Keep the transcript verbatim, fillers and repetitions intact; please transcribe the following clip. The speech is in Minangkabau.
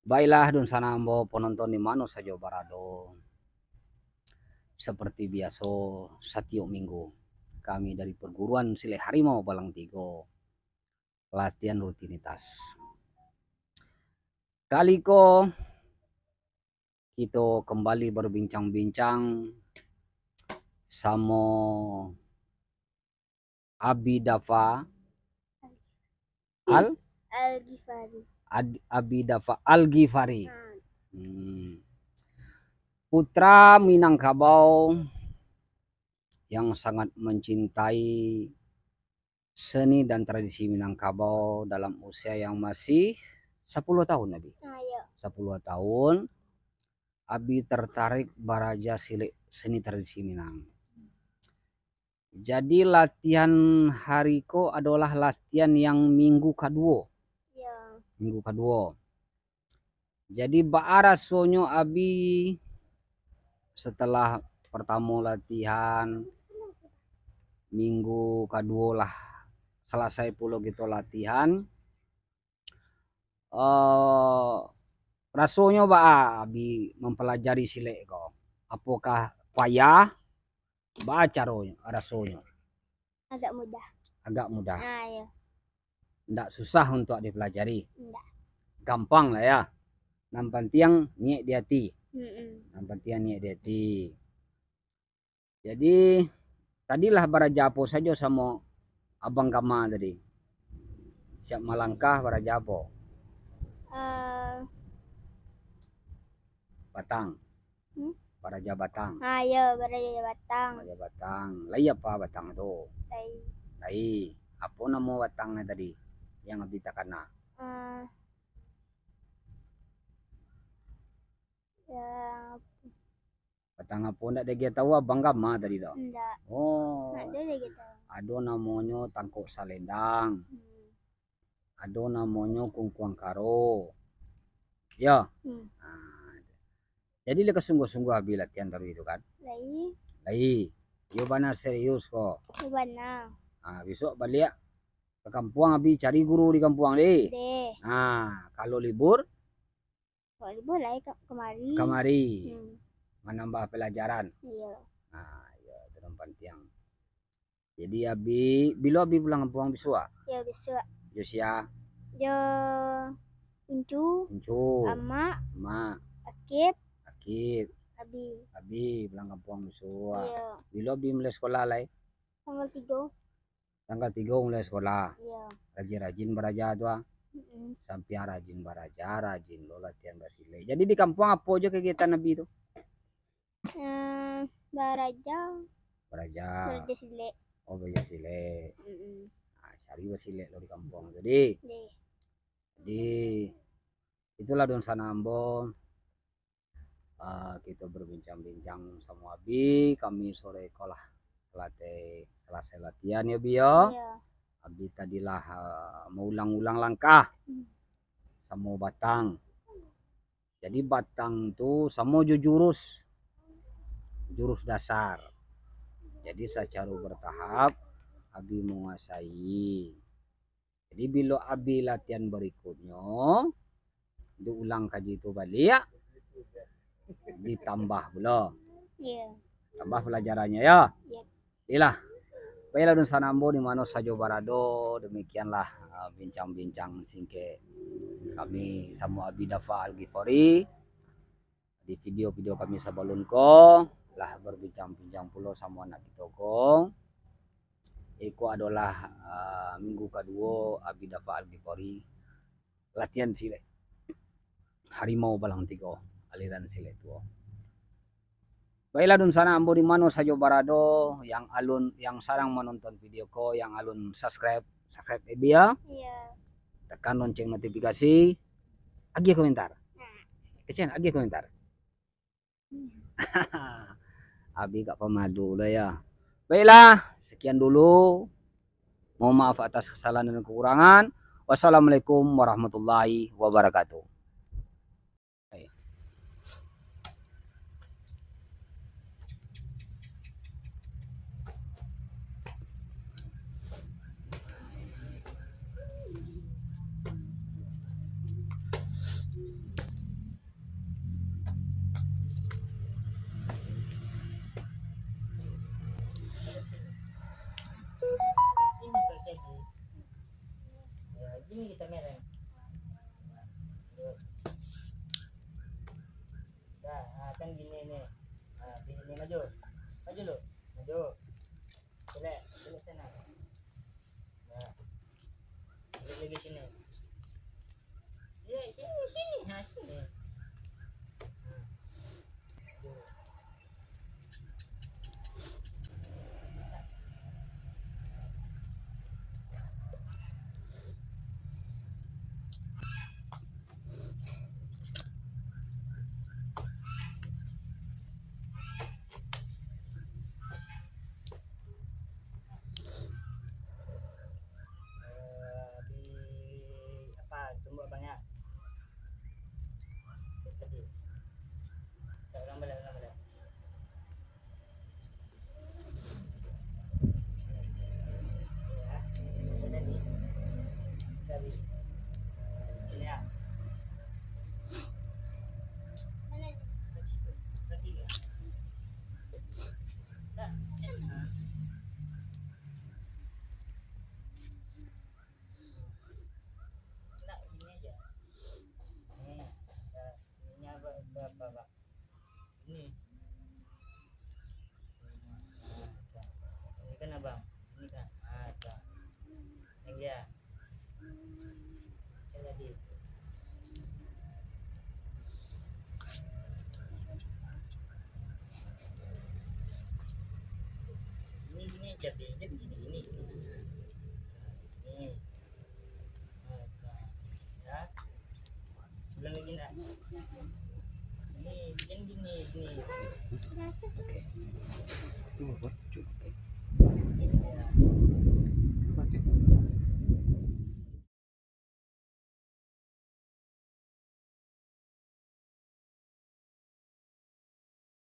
Baiklah, dunsanak ambo, penonton di mano sajo barado. Seperti biaso, satiok minggu, kami dari Perguruan Silek Harimau Balang Tigo, latihan rutinitas. Kali ko, kito kembali berbincang-bincang samo Abi Dafa Al-, Al-Ghifari. Ad-, Abi Dafa Al-Ghifari. Hmm. Hmm. Putra Minangkabau yang sangat mencintai seni dan tradisi Minangkabau dalam usia yang masih sepuluh tahun, Abi. Ah, iya. Sepuluh tahun, Abi tertarik baraja silek seni tradisi Minang. Jadi, latihan hari ko adolah latihan yang minggu kaduo. Ya. Minggu kaduo. Jadi, baa rasonyo Abi setelah pertamo latihan, minggu kaduo lah salasai pulo kito latihan, eh, rasonyo baa Abi mampalajari silek ko? Apokah payah? Baa caronyo, rasonyo? Agak mudah. Agak mudah. Ah, iya. Ndak susah untuk dipelajari? Ndak. Gampang lah ya. Nan pantiang niat di ati. Mm-mm. Nan pantiang niat di ati. Jadi, tadilah baraja apo sajo samo Abang Gama tadi? Siap malangkah baraja apo? Eh. Batang. Hmm? Baraja batang. Ah, iyo, baraja batang. Baraja batang. Lai apa batang tu? Lai. Lai. Apo namo batang tadi yang Abi takana? Ah. Ya. Batang apo ndak dek tahu Abang Gama tadi tu? Ndak. Oh. Ndak dek tahu. Ado namonyo tangkok salendang. Hmm. Ado namonyo kungkuang karo. Yo. Hmm. Ah. Jadi, lai ka sungguah-sungguah Abi latihan tadi tu kan? Lai. Lai. Yo bana serius ko. Yo bana. Ah, besok baliak ka kampuang Abi cari guru di kampuang deh. Deh. Ah, kalau libur? Kalau libur lai ka-, kamari. Kamari. Hmm. Manambah pelajaran. Iyo. Ah, iyo, itu nan pantiang. Jadi, Abi, bilo Abi pulang kampuang bisuak? Yo, bisuak. Jo sia? Jo Incu. Incu. Amak. Amak. Akib. Akib. Abi. Abi pulang kampuang bisuak. Iyo. Bilo Abi mulai sekolah lai? Tanggal tigo. Tanggal tigo mulai sekolah. Iyo. Rajin-rajin baraja tu ah. Mm-mm. Sampiang rajin baraja, rajin lo latihan basilek. Jadi, di kampuang apo jo kegiatan Abi tu? Eh, baraja. Baraja. Baraja silek. Oh, baraja silek. Mm-mm. Ah, cari basilek lo di kampuang tu, deh. Deh. Jadi, itulah dunsanak ambo. Ah, kito berbincang-bincang samo Abi, kami sore ko lah salasai, salasai latihan yo, Bi, yo. Iyo. Abi tadilah, ah, maulang-ulang langkah. Hmm. Samo batang. Jadi, batang tu samo jo jurus, jurus dasar. Jadi, sacaro bertahap, Abi manguasai. Jadi, bilo Abi latihan barikutnyo, diulang kaji tu baliak, ditambah pulo. Iyo. Tambah pelajarannyo, yo. Iyo. Iyolah. Baiklah, dunsanak ambo di mano sajo barado, demikianlah, ah, bincang-bincang singkek kami samo Abi Dafa Al-Ghifari. Di video-video kami sabalun ko, lah berbincang-bincang pulo samo anak kito ko. Iko adolah, ah, minggu kaduo Abi Dafa Al-Ghifari latihan silek Harimau Balang Tigo, aliran silek tuo. Baiklah, dunsanak ambo di mano sajo barado, yang alun, yang sadang manonton video ko, yang alun subscribe, subscribe Abi yo. Iyo. Tekan lonceng notifikasi, agiah komentar. Nah. Kecen, agiah komentar. Abi agak pamalu lah yo. Baiklah, sekian dulu. Mohon maaf atas kesalahan dan kekurangan. Wassalamualaikum warahmatullahi wabarakatuh. Kan gini ni. Ha, sini, sini maju. Maju lu. Maju. Belok, belok sana. Nah. Belok lagi sini. Ya, sini, sini. Ha, sini. Nah. Maju. Eh, di apa, tumbuk banyak. Tadi. Tak, ulang balik, ulang balik. Ini. Nah, tuh. Ini kan, abang. Ini kan. Nah, tuh. Yang dia. Yang tadi. Ini, ini, jadi, jadi gini, gini. Ini. Ya. Ulang lagi nak? Ini, ini, ini, ini. Oke. Tunggu, Bang. Cukup. Ya.